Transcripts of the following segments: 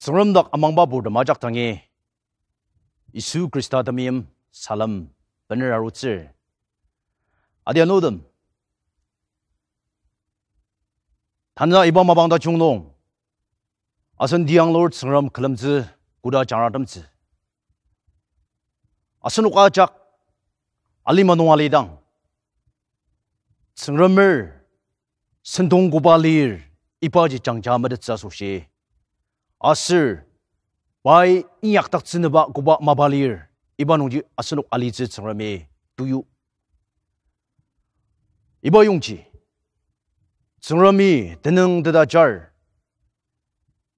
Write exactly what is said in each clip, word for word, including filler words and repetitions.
Tsüngrem dak amangba purtem ajak dangi, Yisu Khrista temeim salem bener arutsür. Adianutem, tanü iba mapang tajung nung, asen tianglur Tsüngrem külemtsü koda jangratemtsü. Asenok ajak alima nung alidang, Tsüngremer sentong koba lir, ibaji jangja metettsü asoshi, aser pai inyakdaktsünüba koba mapa lir, iba nungji asenok alitsü Tsüngremi tuyu. Iba yongji, Tsüngremi tenüng teta jar,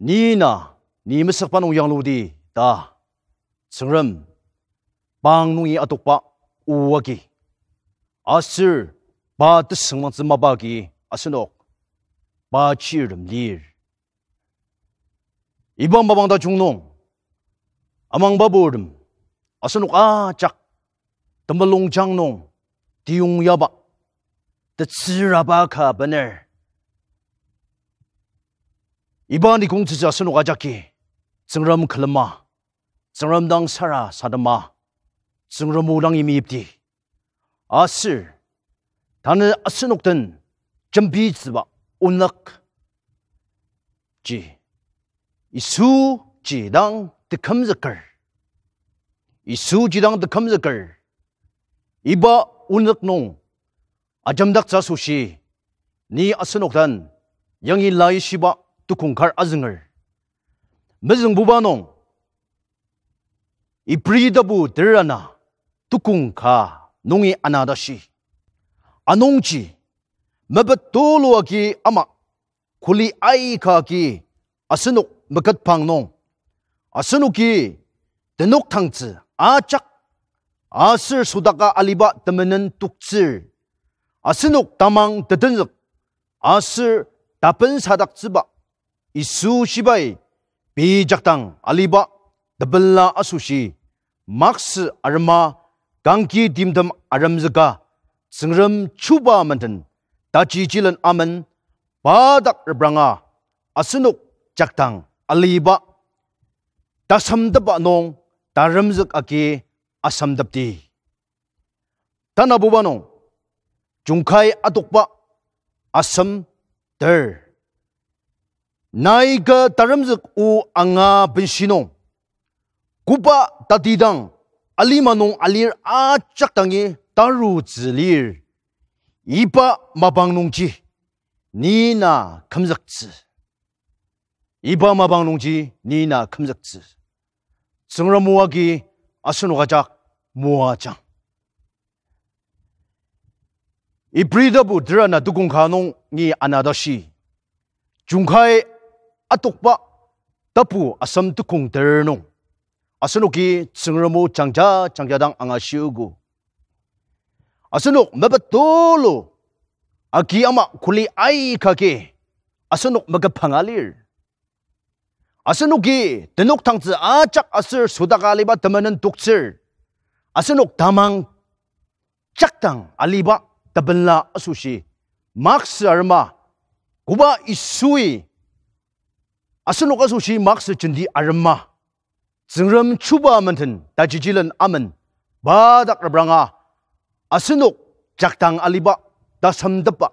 ni na, ni mesükba nung yangludi ta, Tsüngrem, pang nungi adokba o agi, aser pa tesüngmangtsü mapa agi asenok pa chirtem lir. Iba mapang tajung nung, amangba purtem, asenok ajak temulungjang nung tiyongyaba, tetsüraba ka bener, iba nikongtsütsü asenok ajaki Tsüngrem külema, Tsüngrem dang sarasadema, Tsüngrem o dang imipti. Aser tanü asenok den jembitsüba onük ji, Yisu ji dang tekümzüker. Yisu ji dang tekümzüker. Iba onük nung ajemdaktsü asoshi, ni asenok den yangi laishiba tukong kar azünger. Mezüngbuba nung, Ibri tapu ter ana tukong ka nungi ana tashi. Anungji, mepet tulu agi ama, kuli aika agi asenok meketpang nung, asenoki tenok tangtsü ajak aser sodaka aliba temenen toktsür, asenok tamang tetenzük aser tapensadaktsüba Yisu shibai pei jakdang aliba tepela asoshi, maksü arema kangki timtem aremzüka, Tsüngrem chuba menden tajijilen amen, pa dak repranga asenok jakdang aliba tasemtepba nung taremzük agi asemtepdi. Tanabuba nung, Jungkai adokba asem ter. Nai ka taremzük o anga benshi nung, koba tatidang alima nung alir ajak dangi tarutsü lir. Iba mapang nungji ni na kümzüktsü. Iba mapang nungji ni na kümzüktsü. Tsüngrem o agi asenok ajak moajang. Ibri tapu ter ana tukong ka nungi ana tashi. Jungkai adokba tapu asem tukong ter nung, asenoki Tsüngrem o jangja jangja dang angashiogo. Asenok mepet tulu agi ama kuli aika agi asenok meketpang alir. Asenoki tenok tangtsü ajak aser sodaka aliba temenen toktsür, asenok tamang jakdang aliba tepela asoshi, maksü arema, koba Yisui asenok asoshi maksü jenti arema, Tsüngrem chuba menden tajijilen amen, pa dak repranga asenok jakdang aliba tasemtepba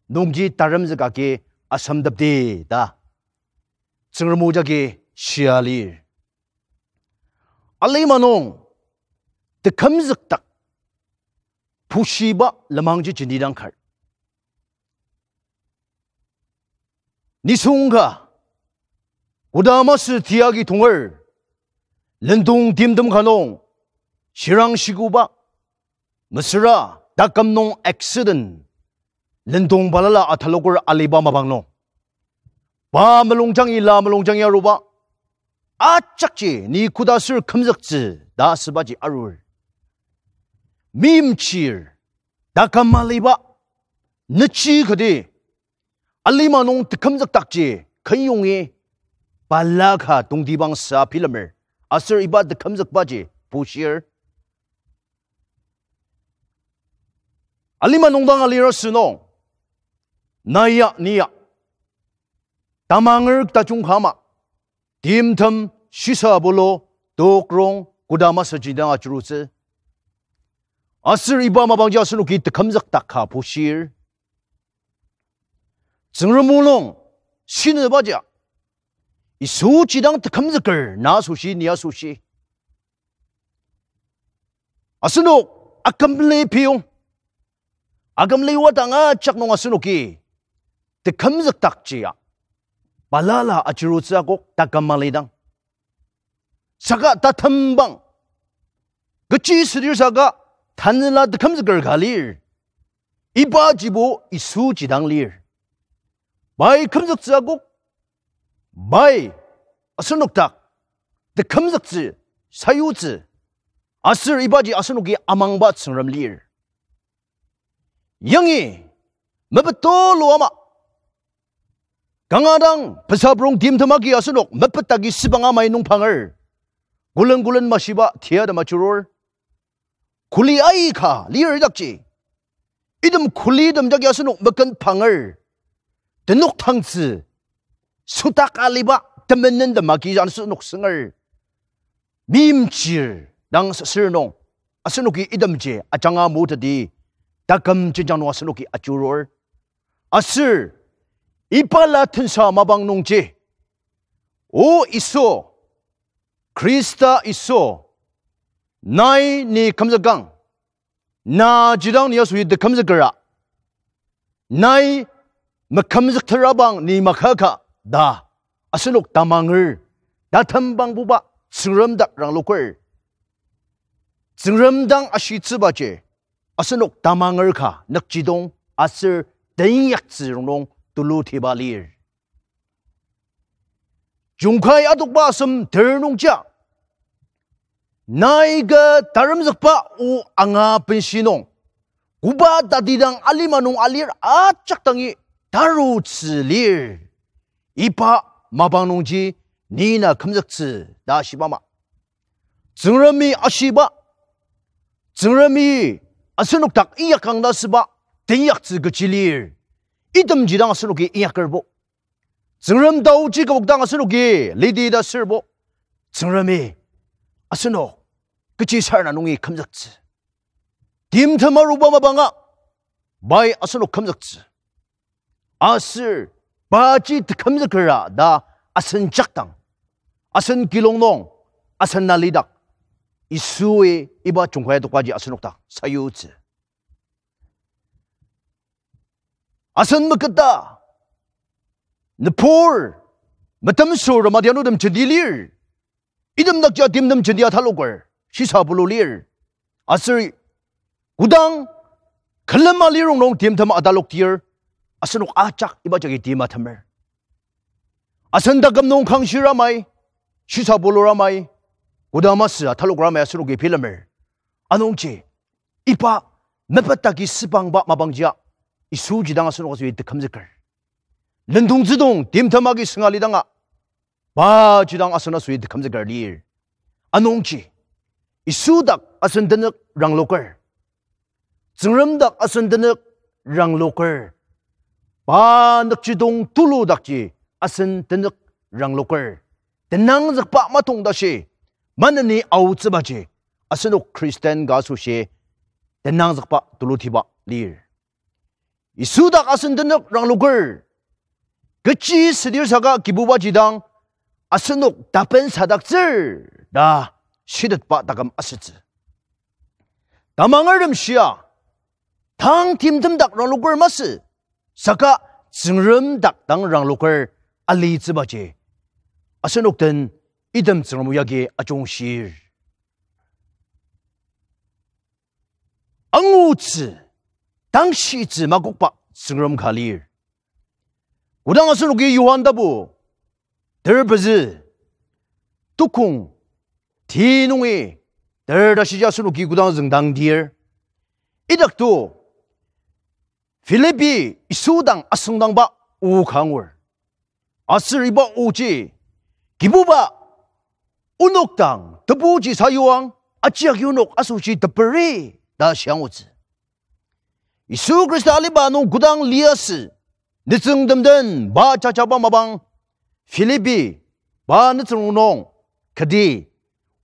nungji taremzük agi asemtepdi ta Tsüngrem o jagi shia lir. Alima nung tekümzükdak pushiba lenmangji jenti dang kar. Nisung ka, koda masü tiagi tonger, lendong timtem ka nung, shirang shiguba, mesüra taküm nung accident, lendong balala ataloker aliba mapang nung, pa mulungjangi la mulungjangi aruba, ajakji ni koda aser kümzüktsü ta asübaji arur. Meimchir, taküm aliba, nechi kati, alima nung tekümzükdakji kenyongi balaka tongtibang sa bilemer, aser iba tekümzükbaji pushir. Alima nung dang alirasü nung, nai ya, ni ya, tamanger tajung ka ama, timtem, shisa bulu, tokrong, koda masüji dang ajurutsü. Aser iba mapangji asenoki tekümzükdak ka bushir. Tsüngrem mulung shinübaji, Yisuji dang tekümzüker na asoshi, ni asoshi. Asenok akümli piyong, akümli wadang ajak nung asenoki tekümzükdakjia balala ajurutsü akok taküm malidang. Saka tatembang, kechi südir saka tanela tekümzüker ka lir. Ibajibo Yisuji dang lir. Pai kümzüktsü akok, pai asenok dak tekümzüktsü, sayutsü, aser ibaji asenoki amangba Tsüngrem lir. Yangi mepet tulu ama, kanga dang pesaprong timtem agi asenok mepet agi sübang amai nung panger. Kulen kulen mashiba tia dema churur. Kuli aika lir idakji. Item kuli item jagi asenok meken panger. Tenok tangtsü, südak aliba temenen tem agi asenok sünger. Meimchir dang sür nung asenoki itemji ajanga moteti, taküm jenjang nung asenoki ajurur. Aser iba la tensa mapang nungji, O Yisu, Khrista Yisu, nai ni kümzükang, na jidang ni asoi tekümzükera, nai mekümzükterabang ni makaka ta asenok tamanger, tatembangbuba Tsüngrem dak rangloker. Tsüngrem dang ashitsübaji asenok tamanger ka nükjidong aser tenyaktsü rongnung tulutiba lir. Jungkai adokba asem ter nungjia, nai ka taremzükba o anga benshi nung, koba tatidang alima nung alir ajak dangi tarutsü lir. Iba mapang nungji ni na kümzüktsü ta shiba ama, Tsüngremi ashiba, Tsüngremi asenok dak inyakang ta süba tenyaktsü kechi lir. Itemji dang asenoki inyakerbo, Tsüngrem taoji kübok dang asenoki lidi ta sürbo, Tsüngremi asenok kechi sarena nungi kümzüktsü. Timtem aruba mapanga pai asenok kümzüktsü. Aser paji tekümzükera ta asen jakdang, asen kilong nung, asen nalidak, Yisui iba jungkai adokbaji asenok dak sayutsü. Asen meketa, nübur, metemsür madianutem jenti lir. Item dakji timtem jenti ataloker, shisa bulu lir. Aser kodang külema lirong nung timtem ataloktir, asenok ajak iba jagi tim atemer. Asen taküm nung kangshir amai, shisa bulur amai, kodang masü atalokra amai asenoki bilemer. Anungji, iba mepet agi sübangba mapangji a, Yisuji dang asenok asoi tekümzüker. Lendongtsüdong timtem agi sünga lidanga, paji dang asen asoi tekümzüker lir. Anungji, Yisu dak asen tenük rangloker, Tsüngrem dak asen tenük rangloker, pa nükjidong tulu dakji asen tenük rangloker, tenangzükba matong tashi, maneni aotsübaji, asenok Christian ka asoshi tenangzükba tulutiba lir. Yisu dak asen tenük rangloker, kechi südir saka Kibubaji dang asenok tapen sadaktsür ta shitetba taküm asütsü. Tamangertem shia, tang timtem dak rangloker masü, saka Tsüngrem dak dang rangloker alitsübaji asenok den item Tsüngrem o yagi ajungshir. Angutsü, tangshitsü makokba Tsüngrem ka lir. Kodang asenoki Johan tapu ter pezü, tukong ti nungi ter tashiji asenoki kodang züngdangdir, idakto Philipi Yisu dang asüngdangba o ka angur. Aser iba oji, Kibuba, onok dang tebuji sayuang, ajiagi onok asoshi teperi ta shiangutsü. Yisu Khrista aliba nung kodang liasü, nütsüngtem den pa jajaba mapang, Philipi pa nütsüng rongnung, kati,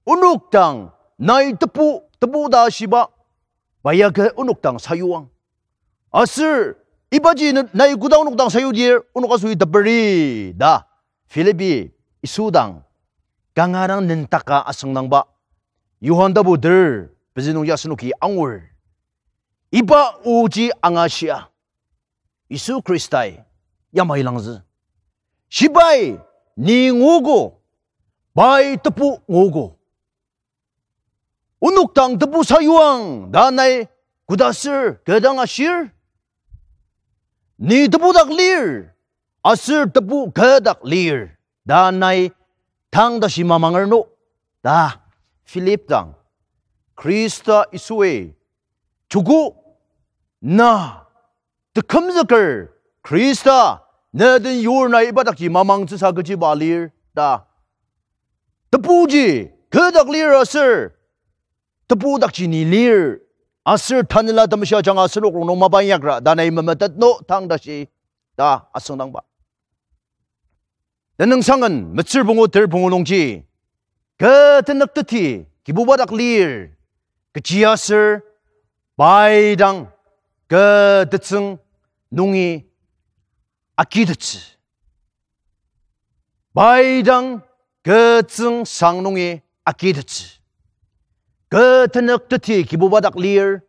onok dang, nai tebu, tebu ta shiba, pa ya kü onok dang sayuang. Aser, ibaji ne-, nai koda onok dang sayudir, onok asoi teperi, ta, Philipi Yisu dang, kanga dang nendaka asüngdangba, Johan tapu ter, pezü nungji asenoki angur. Iba oji angashia, Yisu Khristai yamai langzü. Shibai ni nguogo, pai tebu nguogo. Onok dang tebu sayuang ta nai koda aser kü dang ashir. Ni tebu dak lir, aser tebu kü dak lir, ta nai tang tashi mamanger no, ta Philip dang, Khrista Yisui, joko na tekümzüker Khrista, ne den yur nai iba dakji mamangtsüsa kechiba lir, ta. Tebuji kü dak lir aser, tebu dakji ni lir, aser Tanela Temeshi ajanga asenok rongnung mapa inyakra ta nai memetet no tang tashi, ta asüngdangba. Tenüngsangen metsür pungu ter pungu nungji, kü tenük teti Kibuba dak lir, kechiaser pai dang kü tetsüng nungi agitettsü. Pai dang kü tsüng sang nungi agitettsü. Kü tenük teti Kibuba dak lir,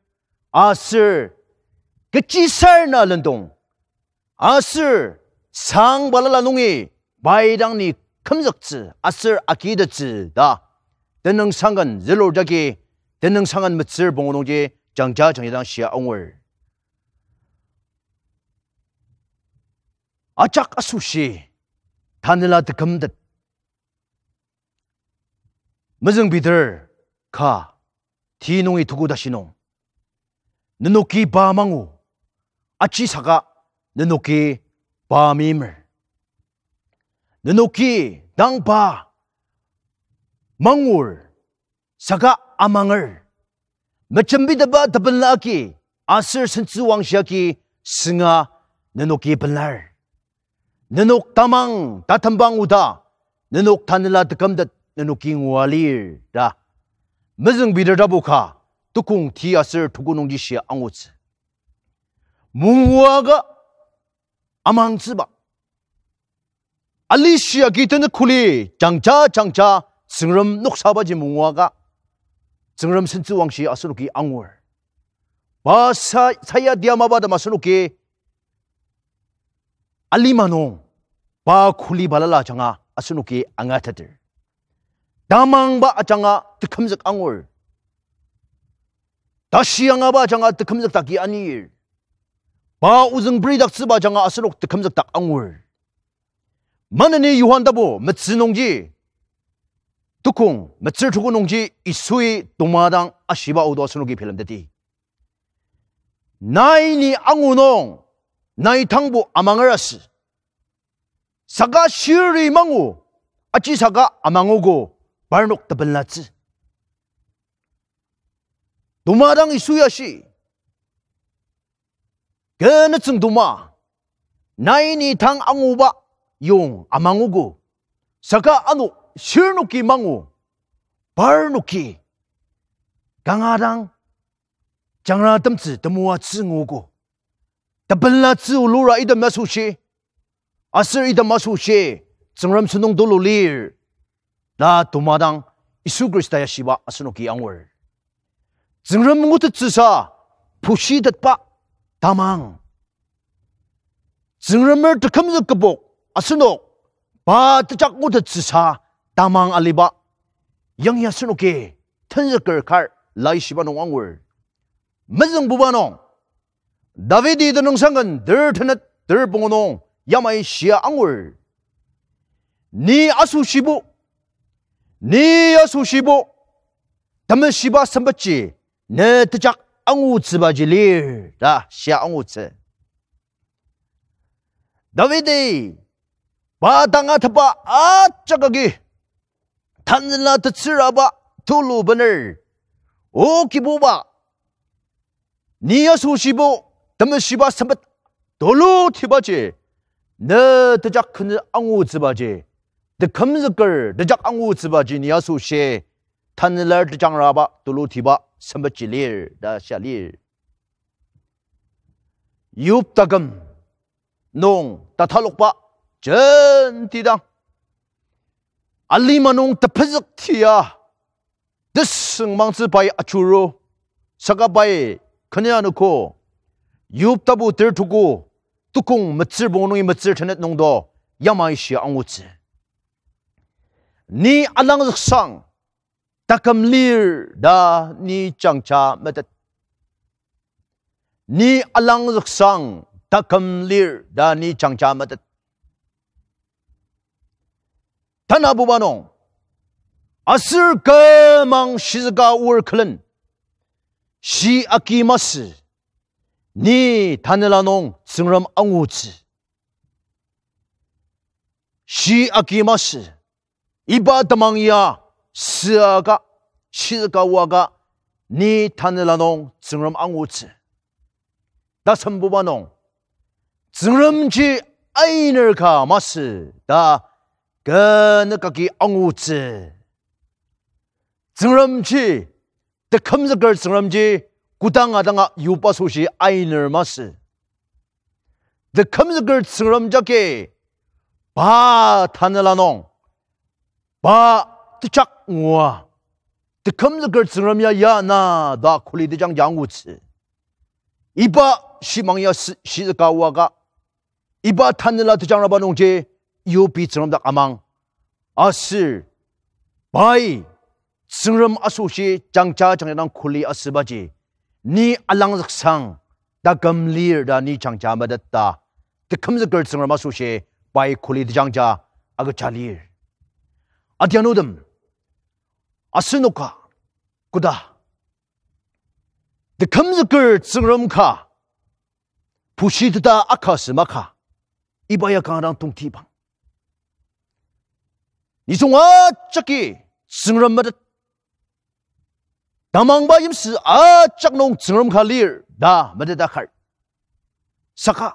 aser kechisarena lendong, aser sang balala nungi pai dang ni kümzüktsü aser agitettsü ta. Tenüngsangen zülur jagi, Tenüngsangen metsür pungu nungji jangja jangja dang shia angur. Ajak asoshi, tanela tekümtet. Mezüng Peter ka, ti nungi tuku tashi nung. Nenoki pa mangu, aji saka nenoki pa meimer. Nenoki dang pa mangur, saka amanger. Mejembitepba tebenla agi, aser sentsüwangshi agi sünga nenoki benlar. Nenok tamang tatembang oda, nenok tanela tekümtet nenoki ngua lir ta. Mezüng Peter tapu ka, tukong ti aser tuku nungji shia angutsü. Mungua ka amangtsüba. Alishi agi tenük kuli jangja jangja Tsüngrem noksabaji mungua ka. Tsüngrem sentsüwangshi asenoki angur. Pa sa-, saya diamaba tem asenoki alima nung, pa kuli balala ajanga asenoki angateter. Tamangba ajanga tekümzük angur. Tashi angaba ajanga tekümzük taki anir. Pa ozüng peridaktsüba ajanga asenok tekümzükdak angur. Maneni Johan tapu metsü nungji, tukong metsür tuku nungji Yisui toma dang ashiba odo asenoki bilemteti. Nai ni angu nung, nai tangbo amanger asü. Saka shiri mangu, aji saka amangugo, parnok tebenlatsü. Toma dang Yisui ashi. Kü nütsüng toma, nai ni tang anguba yong amangugo. Saka ano shirnoki mangu, parnoki kanga dang jangratemtsü temoatsü ngugo. Tebenlatsü olura item asoshi, aser item asoshi, Tsüngrem sentong tulu lir, ta toma dang Yisu Khrista ya shiba asenoki angur. Tsüngrem ngutettsüsa, pushitetba tamang. Tsüngremer tekümzük kübok, asenok, pa tejak ngutettsüsa tamang aliba, yangi asenoki tenzüker kar laishiba nung angur. Mezüngbuba nung, Davidi tenüngsangken ter tenet ter pungu nung yamai shia angur. Ni asoshibo, ni asoshibo, temeshiba sempetji, ne tejak angutsübaji lir, ta shia angutsü. Davidi, pa tangatetba ajak agi, tanela tetsüraba tulu bener, O Kibuba, ni asoshibo, temeshiba sempet tulu tibaji, ne tejak kenü angutsübaji, tekümzüker tejak angutsübaji ni asoshi, tanela tejangraba tulutiba sempetji lir ta shia lir. Job taküm nung tatalokba jenti dang, alima nung tepezük tia, tesüng mangtsü pai achuru, saka pai kene anogo, Job tapu ter tuku, tukong metsür pungu nungi metsür tenet nungdo, yamai shia angutsü. Ni alangzüksang taküm lir ta ni jangja metet. Ni alangzüksang taküm lir ta ni jangja metet. Tanabuba nung, aser kümang shizüka oar külen, shi agi masü, ni tanela nung Tsüngrem angutsü. Shi agi masü, iba temang ya süaka, shizüka oaka, ni tanela nung Tsüngrem angutsü. Tasembuba nung, Tsüngremji ainer ka masü ta kü nükaki angutsü. Tsüngremji, tekümzüker Tsüngremji, kodanga danga Job asoshi ainer masü. Tekümzüker Tsüngrem jagi, pa tanela nung, pa tejak ngua, tekümzüker Tsüngrem ya ya na ta kuli tejangja angutsü. Iba shimang ya shi-, shizüka oaka, iba tanela tejangraba nungji Jobi Tsüngrem dak amang. Aser pai Tsüngrem asoshi jangja jangja dang kuli asübaji, ni alangzüksang taküm lir ta ni jangja metet ta, tekümzüker Tsüngrem asoshi pai kuli tejangja agüja lir. Adianutem, asenoka, koda, tekümzüker Tsüngrem ka pushiteta akasü maka, iba ya kanga dang tongtibang. Nisung ajaki Tsüngrem metet, tamangba yimsü ajak nung Tsüngrem ka lir ta metet akar. Saka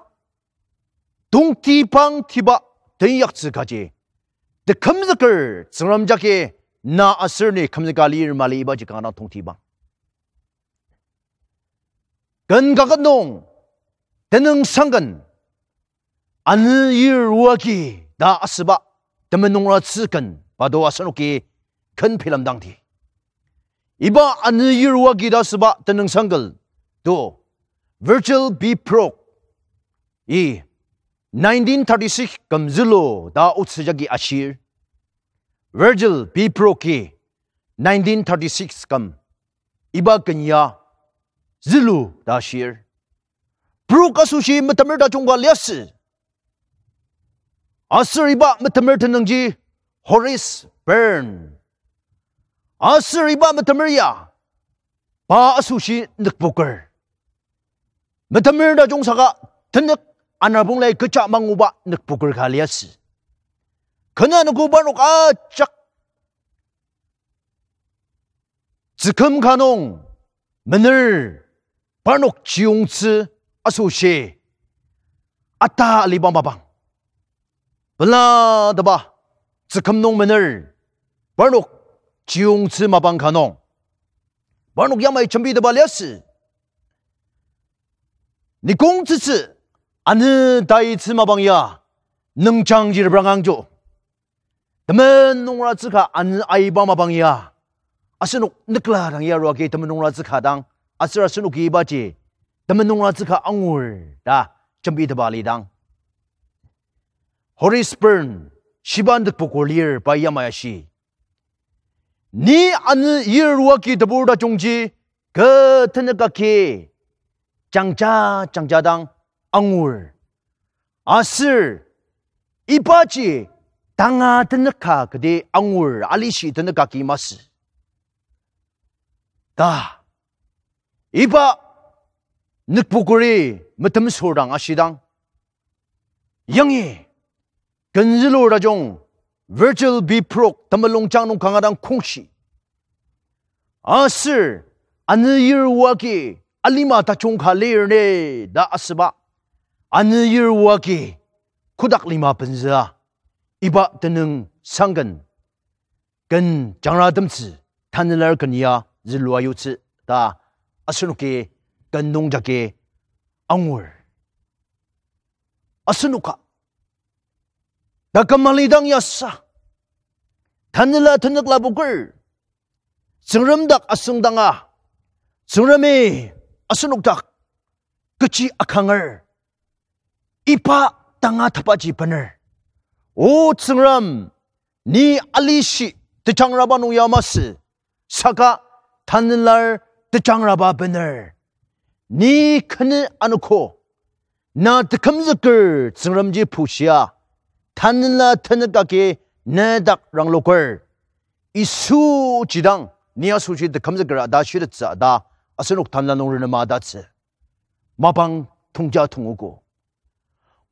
tongtibang tiba tenyaktsü kaji, tekümzüker Tsüngrem jagi na aser ni kümzüka lir mali ibaji kanga dang tongtibang. Ken kaket nung, tenüngsang ken, anü yir oagi ta asüba, temenen nungratsü ken, pa do asenoki ken bilemdangdi. Iba anü yir oagi ta asüba tenüngsang ken do, Virgil B. Brook-i nineteen thirty-six küm zülu ta otsü jagi ashir. Virgil B. Brook-i nineteen thirty-six küm, iba ken ya zülu ta ashir. Brook asoshi metemer tajung ka liasü. Aser iba metemer tenüngji Horace Byrne. Aser iba metemer ya pa asoshi nükpoker. Metemer tajung saka tenük anarbong lai kecha manguba nükpoker ka liasü. Kena anogo parnok ajak tsüküm ka nung mener parnok chiyongtsü asoshi ata aliba mapang, pelateba tsüküm nung mener parnok chiyongtsü mapang ka nung parnok yamai jembiteba liasü. Nikong tsütsü anü taitsü mapang ya nüngjang jirprang angjo. Temenen nungratsü ka anü aiba mapang ya, asenok nükla dang yarua agi temenen nungratsü ka dang, aser asenoki ibaji temenen nungratsü ka angur ta jembiteba alidang, Horace Byrne shiba nükpoker lir pai yamai ashi, ni anü yir oagi tebur tajungji kü tenük agi jangja jangja dang angur. Aser ibaji tanga tenük ka kati angur, alishi tenük agi masü ta iba nükpokeri metemsür dang ashidang, yangi ken zülur tajung Virgil B. Brook temulungjang nung kanga dang kongshi, aser anü yir oagi alima tajung ka lir ne ta asüba, anü yir oagi kotak lima penzüa, iba tenüng sangken ken jangratemtsü, Tanela ken ya zülua yutsü ta asenoki ken nungjagi angur. Asenoka taküm alidang yasa, Tanela tenük lapoker, Tsüngrem dak asüngdanga, Tsüngremi asenok dak kechi akanger, iba tangatetbaji bener. O Tsüngrem, ni alishi tejangraba nung ya masü, saka Tanela tejangraba bener. Ni kenü anogo, na tekümzüker Tsüngremji pushia, Tanela tenük agi ne dak rangloker, Yisu jidang ni asoshi tekümzüker ta shitettsü ta asenok Tanela nung renema tatsü. Mapang tongja tongogo.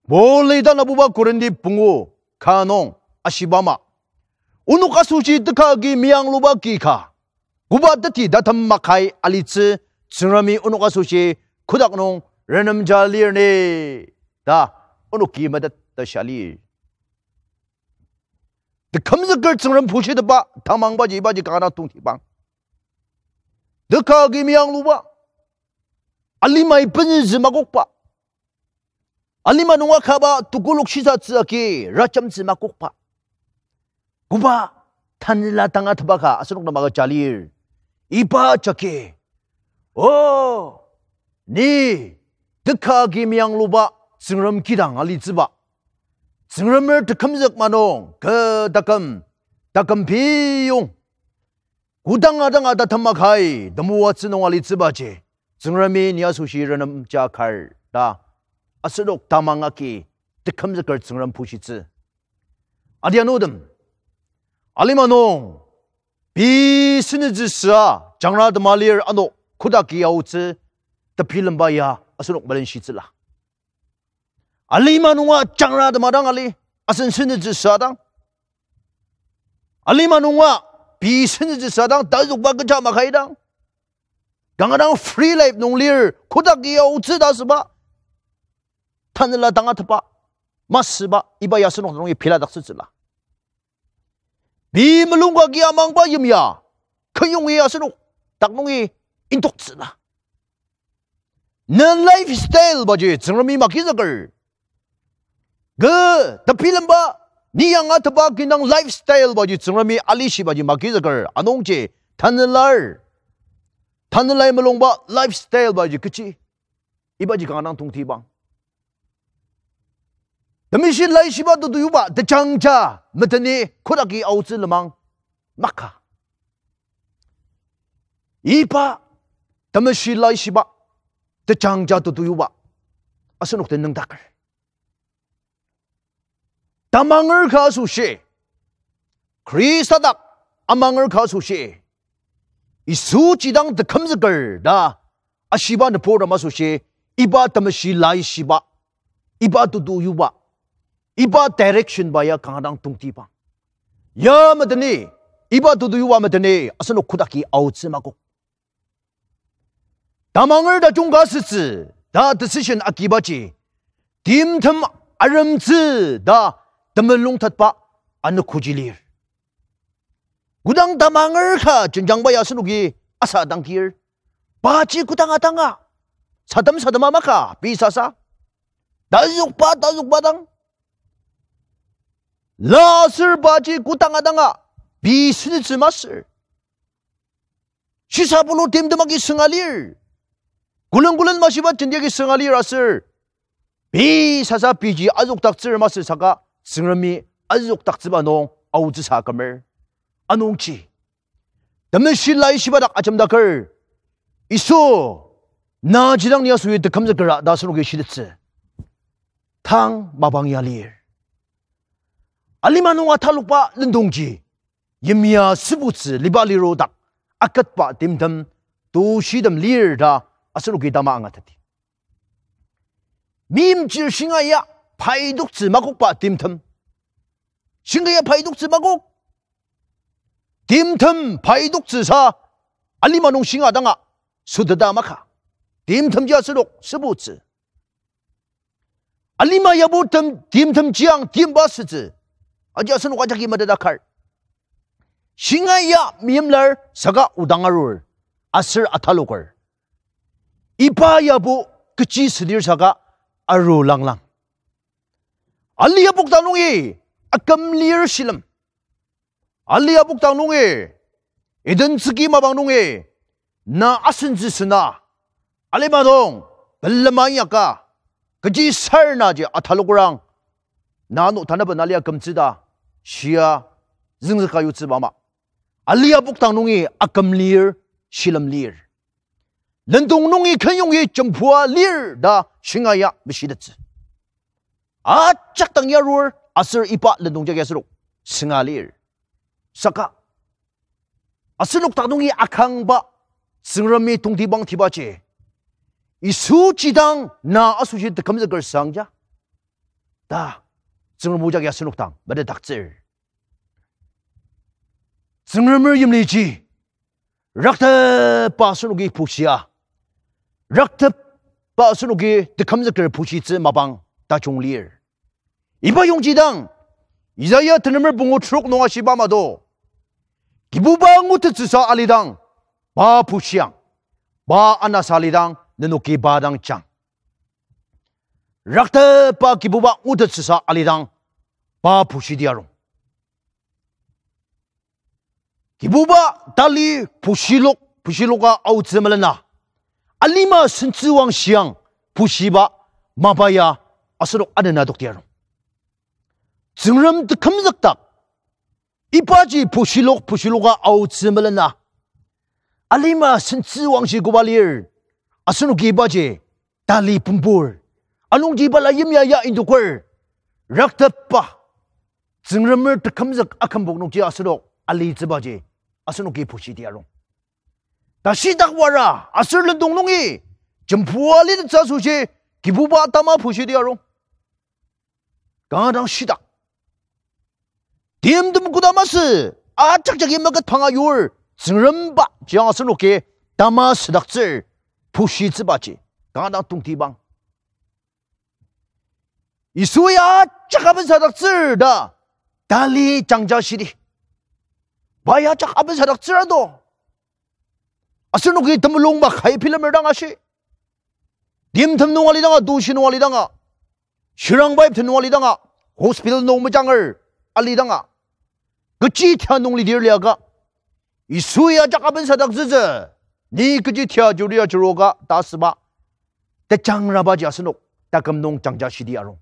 Paul-i tanabuba Korinti pungu ka nung ashiba ama, onok asoshi teka agi meyangluba ki ka, koba teti tatem makai alitsü, Tsüngremi onok asoshi kotak nung renemja lir ni ta onoki metet ta shia lir. Tekümzüker Tsüngrem pushitepba tamangbaji ibaji kanga tongtibang. Teka agi meyangluba, alimai benütsü makokba, alima nunga kaba tekolak shisatsü agi rajemtsü makokba, koba Tanela tangatetba ka asenok nem agüja lir. Iba jagi, o, ni teka agi meyangluba Tsüngrem kidang alitsüba, Tsüngremer tekümzük manung kü taküm, taküm piyong kodanga danga tatem makai temoatsü nung alitsübaji, Tsüngremi ni asoshi renemja kar ta asenok tamang agi tekümzüker Tsüngrem pushitsü. Adianutem, alima nung pei senütsü süa jangratema lir ano kodaki aotsü tebilemba ya asenok melenshitsüla. Alima nunga jangratema dang ali, asen senütsü süa dang, alima nunga pei senütsü süa dang, tazükba kecha makai dang, kanga dang free life nung lir, kodaki aotsü ta asüba, Tanela tangatetba masüba iba ya asenok nungi peladaktsütsüla. Pei mulung ka agi amangba yimya, keyongi asenok dak nungi indoktsüla. Ne lifestyle baji Tsüngremi magizüker, kü tebilemba, ni yangatetba kinung lifestyle baji Tsüngremi alishibaji magizüker anungji, Tanela, Tanelai mulungba lifestyle baji kechi, ibaji kanga dang tongtibang. Temeshi laishiba tetuyuba tejangja meteni kodaki aotsü lenmang maka. Iba temeshi laishiba tejangja tetuyuba asenok tenüngdaker. Tamanger ka asoshi, Khrista dak amanger ka asoshi, Yisu jidang tekümzüker ta ashiba nüburtem asoshi, iba temeshi laishiba, iba tetuyuba, iba direction ba ya kanga dang tongtibang. Ya meteni, iba tetuyuba meteni asenok kodaki aotsü makok. Tamanger tajung ka asütsü ta decision agibaji, timtem aremtsü ta temulung tetba anogoji lir. Kodang tamanger ka jenjangba ya asenoki asa dangkir, paji kodanga danga sadem sadema maka pei sasa, tazükba tazükba dang, la aser paji kodanga danga pei senütsü masür, shisa pulu timtem agi sünga lir, kulen kulen mashiba jenti agi sünga lir aser, pei sasa piji azüokdaktsür masü saka Tsüngremi azüokdaktsüba nung aotsüsa kümer. Anungji temeshi laishiba dak ajemdaker, Yisu, na jidang ni asüi tekümzükera ta asenoki shitettsü tang mapang ya lir. Alima nung atalokba lendongji, yimya sübutsü liba liro dak aketba timtem, tushitem lir ta asenoki tama angateti. Meimchir shinga ya paitoktsü makokba timtem. Shinga ya paitoktsü makok. Timtem paitoktsüsa alima nung shinga danga süteta maka. Timtemji asenok sübutsü. Alima yabo tem, timtemji ang timba sütsü. Aji asenok ajaki meteta kar. Shinga ya meimlar saka odang arur, aser ataloker. Iba yabo kechi südir saka aru langlang. Ali apokdang nungi aküm lir shilem. Ali apokdang nungi, Eden tsüki mapang nungi, na asentsü sena, alima dong, pelema inyaka, kechi sar naji atalokerang, na ano tanaben alia kümtsü ta, shia, züngzüka yutsüba ama. Ali apokdang nungi aküm lir, shilem lir. Lendong nungi kenyongi jembua lir ta shinga ya meshitettsü. Ajak dang yarur aser iba lendong jagi asenok sünga lir. Saka asenok dak nungi akangba Tsüngremi tongtibang tibaji, Yisu jidang na asoshi tekümzüker sangja ta Tsüngrem o jagi asenok dang metetdaktsür. Tsüngremer yimliji, raktepa asenoki pushia, raktepa asenoki tekümzüker pushitsü mapang tajung lir. Iba yongji dang, Isaiah tenemer pungu trok nung ashiba ama do, Kibuba ngutettsüsa alidang, pa pushiang, pa anasa alidang, nenoki pa dang jang. Raktepa Kibuba ngutettsüsa alidang, pa pushidi arung. Kibuba tali pushilok, pushiloka aotsü melena, alima sentsüwang shiang pushiba mapa ya asenok anena tokti arung. Tsüngrem tekümzükdak, ibaji pushilok, pushiloka aotsü melena, alima sentsüwangshi koba lir, asenoki ibaji tali pembur. Anungji iba la yimya ya indoker, raktepa Tsüngremer tekümzük akümpok nungji asenok alitsübaji, asenoki pushidi arung. Tashidak wara, aser lendong nungi, jembua litettsü asoshi, Kibuba tama pushidi arung. Kanga dang shitak. Timtem kodama sü, ajak jagi meket panga yur, Tsüngremba jiang asenoki tama südaktsür, pushitsübaji, kanga dang tongtibang. Yisu ya ajak abensadaktsür ta, tali jangja shidi. Pa ya ajak abensadaktsür ado. Asenoki temulung makai bilemer dang ashi. Timtem nung alidanga, tushi nung alidanga, shirang pipe tem nung alidanga, hospital nung mejanger alidanga, kechi tia nung lidir liaka, Yisu ya ajak abensadaktsütsü, ni kechi tia juri ajuruka ta asüba, tejangrabaji asenok taküm nung jangja shidi arung.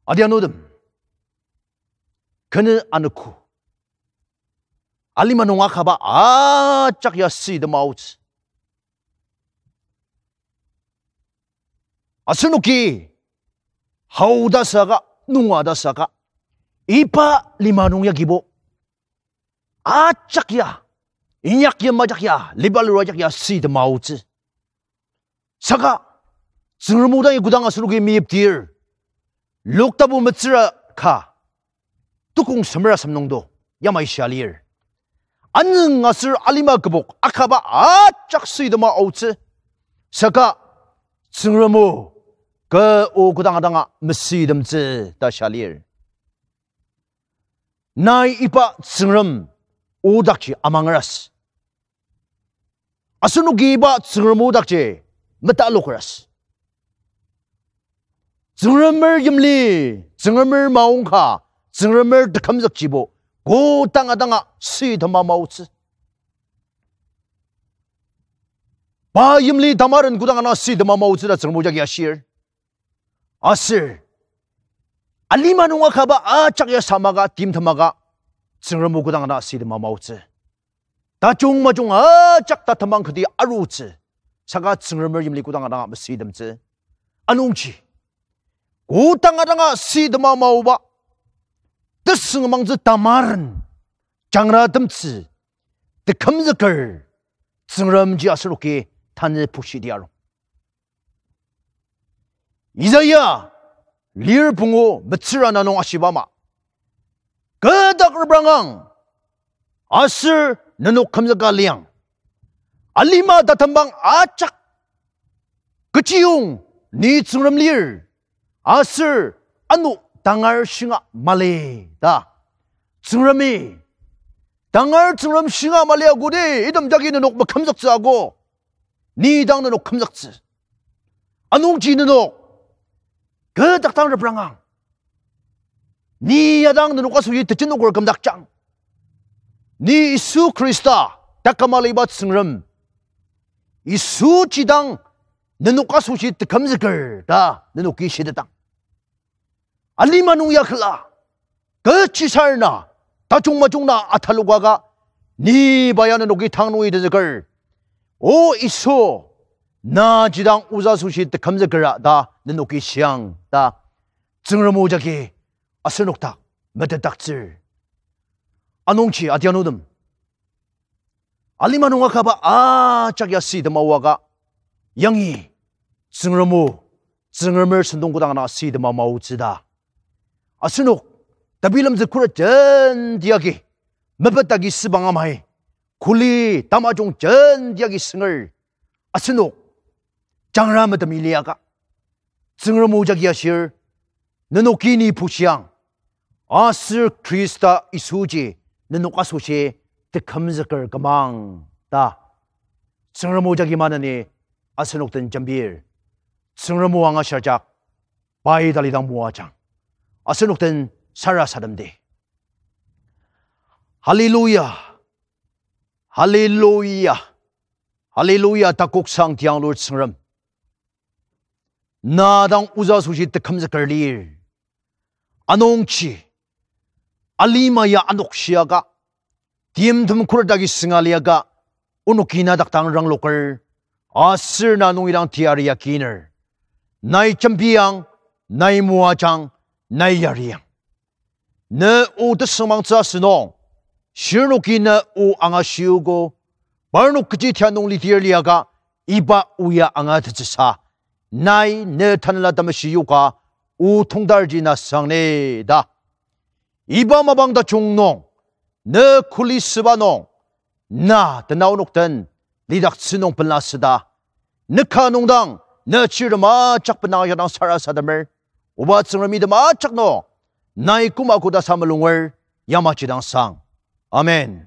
Adianutem, kene anogo, alima nung akaba ajak ya süitema aotsü. Asenoki, hao ta saka, nunga ta saka, iba lima nung yagibo, ajak ya, inyak yim ajak ya, liba liro ajak ya süitema aotsü. Saka, Tsüngrem o dangi kodang asenoki meyipdir, Luk tapu metsüra ka, tukong semera semnungdo, yamai shia lir. Anüng aser alima kübok akaba ajak süitema aotsü. Saka, Tsüngrem o, kü o kodanga danga mesüitemtsü ta shia lir. Nai iba Tsüngrem odakji amangeras. Asenoki iba Tsüngrem odakji metalokeras. Tsüngremer yimli, Tsüngremer maongka, Tsüngremer tekümzükjibo, kodanga danga süitema maotsü. Pa yimli tamaren kodanga danga süitema maotsü ta Tsüngrem o jagi ashir. Aser, alima nung akaba ajak ya samaka, timtemaka, Tsüngrem o kodanga danga süitema maotsü. Tajung majung ajak tatemang kati arutsü. Saka Tsüngremer yimli kodanga danga mesüitemtsü. Anungji, kodanga danga süitema maoba, tesüngmangtsü tamaren, jangratemtsü, tekümzüker, Tsüngremji asenoki tanü pushidi arung. Isaiah lir pungu metsüra na nung ashiba ama, kü dak reprangang, aser nenok kümzüka liang. Alima tatembang ajak, kechiyong ni Tsüngrem lir, aser ano tangar shinga mali ta. Tsüngremi, tangar Tsüngrem shinga mali agudi, item jagi nenok mekümzüktsü ako. Ni dang nenok kümzüktsü. Anungji nenok kü taktang reprangang. Ni ya dang nenok asoshi tejenoker kümdakjang. Ni Yisu Khrista, taküm aliba Tsüngrem, Yisuji dang nenok asoshi tekümzüker ta nenoki shitetang, alima nung ya küla, kechisarena, tajung majungna atalokaka, ni pa ya nenoki tang nungi tenzüker. O Yisu, na ji dang oza asoshi tekümzükera ta nenoki shiang ta Tsüngrem o jagi asenok dak metetdaktsür. Anungji adianutem, alima nung akaba ajak ya sitema oaka, yangi Tsüngrem o, Tsüngremer sentong kodang ana sitema maotsü ta asenok tebilemtsü khuret jenti agi, mepet agi sübang amai, kuli tamajung jenti agi sünger, asenok jangra metemi liaka, Tsüngrem o jagi ashir, nenoki ni pushiang, aser Khrista Yisuji nenok asoshi tekümzüker kümang ta Tsüngrem o jagi maneni asenok den jembir. Tsüngrem o angashir ajak pai talidang moajang. Asenok den sarasademdi. Hallelujah. Hallelujah. Hallelujah, takoksang tianglur Tsüngrem. Na dang oza asoshi tekümzüker lir. Anungji, alima ya anok shiaka, timtem khuret agi sünga liaka, onoki na dak dang rangloker, aser na nungi dang teyari akiner. Nai jembiang, nai moajang, nai yariang. Ne o tesüngmangtsü asünung, shirnoki ne o angashiogo, parnok kechi tia nung lidir liaka, iba o ya angatettsüsa, nai ne Tanela Temeshi yoka o tongdarji na sangne ta. Iba mapang tajung nung, ne kuli süba nung, na tenao onok den lidaktsü nung pela süda, ne ka nung dang, ne chirtem ajak benang ajak dang sarasademer, oba Tsüngrem item ajak nung, nai koma koda sa mulunger, yamaji dang sang. Amen.